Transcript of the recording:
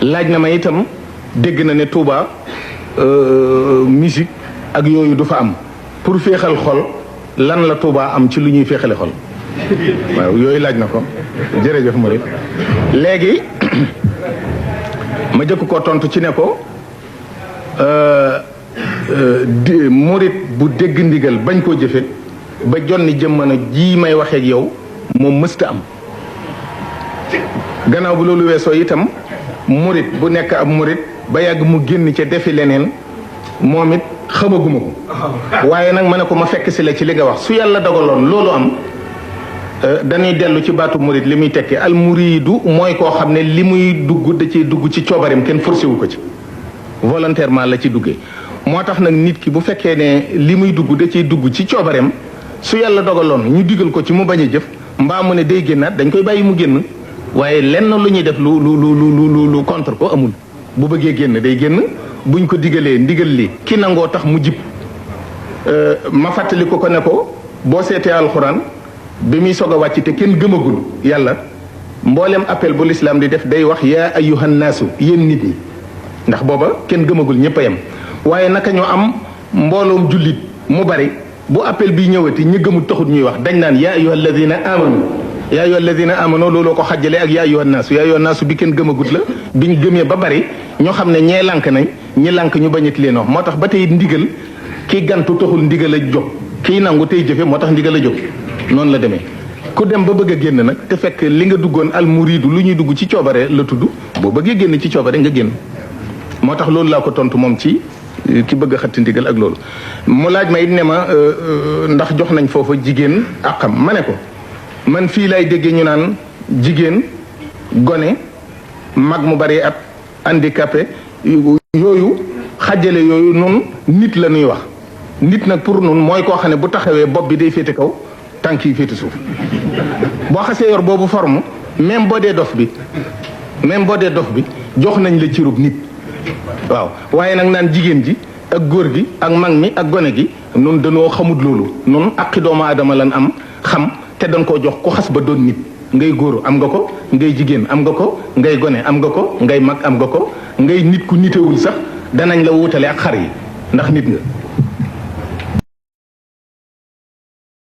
laaj na ma itam dégg na ne Touba musique ak yooyu du fa am pour féexal xol lan la Touba am ci lu ñuy féexale xol waaw yooyu laaj na ko jërëjëf Mouride léegi ma jëkk ko tontu ci ne ko Mouride bu dégg ndigal bañ koo jëfe ba jonni jëmmana ji may waxee ak yow moom mësta am gannaaw bu loolu weesoo itam Mouride bu nekk ab Mouride ba yàgg mu génn ca defi leneen moom it xamaguma ko waaye nag ma ne ko ma fekk si la ci li nga wax su yàlla dogaloon loolu am dañuy dellu ci baatu Mouride li muy tekki al muridu mooy koo xam ne li muy dugg da ciy dugg ci coobareem kenn forcé wu ko ci volontairement la ci duggee moo tax nag nit ki bu fekkee ne li muy dugg da ciy dugg ci coobareem su yàlla dogaloon ñu digal ko ci mu bañ a jëf mbaa mu ne day génnaat dañ koy bàyyi mu génn waaye lenn lu ñuy def lu contre ko amul bu bëggee génn day génn buñ ko digalee ndigal li ki nangoo tax mu jib ma fàttali ko ne ko boo seetee alxuraan bi muy soog a wàcc te kenn gëmagul yàlla mboolem appel bu lislaam di def day wax yaa ayyuhan naasu yéen nit ñi ndax booba kenn gëmagul ñëpp a yem waaye naka ñoo am mbooloom jullit mu bari bu appel bi ñëwati ñi gëmul taxut ñuy wax dañ naan yaa ayyuhal ladina amanu yaa ayyuhal ladina amanu looloo ko xajjale ak yaa ayyuhan naasu bi kenn gëmagut la biñ gëmee ba bari ñoo xam ne ñee lànk nañ ñi lànk ñu bañati leen wax moo tax ba tey ndigal kii gantu taxul ndigal a jóg kii nangu tey jëfe moo tax ndigal a jóg noonu la demee ku dem ba bëgg a génn nag te fekk li nga duggoon al muridu lu ñuy dugg ci coobare la tudd boo bëggee génn ci coobare nga génn moo tax loolu laa ko tontu moom ci ki bëgg a xatti ndigal ak loolu mu laaj ma it ne ma ndax jox nañ foofa jigéen àqam ma ne ko man fii lay déggee ñu naan jigéen gone mag mu bari at handicapé yooyu xajjale yooyu noonu nit la ñuy wax nit nag pour nun mooy koo xam ne bu taxawee bopp bi day féete kaw tànk yi féete suuf boo xasee yor boobu forme même boo dee dof bi jox nañ la cirub nit waaw waaye nag naan jigéen ji ak góor gi ak mag mi ak gone gi nun dañoo xamut loolu nun aqi doomu aadama lan am xam te dañ koo jox ku xas ba doon nit ngay góor am nga ko ngay jigéen am nga ko ngay gone am nga ko ngay mag am nga ko ngay nit ku nitewul sax danañ la wutale ak xar yi ndax nit nga